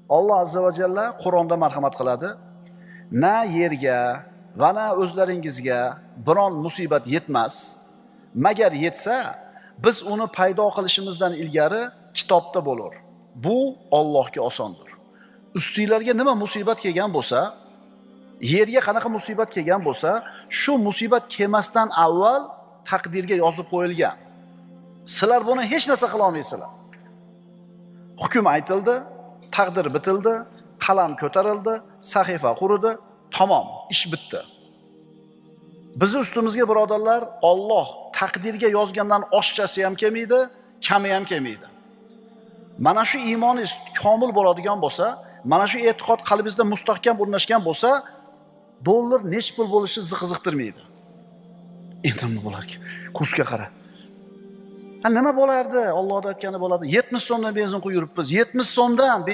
Alloh azza va jalla Qur'onda marhamat qiladi. Na yerga va na o'zlaringizga biron musibat yetmas. Magar yetsa, biz uni paydo qilishimizdan ilgari kitobda bo'lur. Bu Allohga osondir. Ustinglarga nima musibat kelgan bo'lsa, yerga qanaqa musibat kelgan bo'lsa, shu musibat kelmasdan avval taqdirga yozib qo'yilgan. Sizlar buni hech narsa qila olmaysizlar. Hukm aytildi, taqdir bitildi, qalam ko'tarildi, sahifa quridi, tamom, ish bitdi. Bizni ustimizga birodarlar, Alloh taqdirga yozgandan oshchasi ham kelmaydi, kami ham kelmaydi. Mana shu iymoningiz komil bo'ladigan bo'lsa, mana shu e'tiqod qalbingizda mustahkam o'rnashgan bo'lsa, dollar nech pul bo'lishi sizni qiziqtirmaydi. Endi nima bo'larki? Kursga qara. Ha, nima bo'lardi? Allohning aytgani bo'ladi. 70 so'mdan benzin quyib yuribmiz. 70 so'mdan.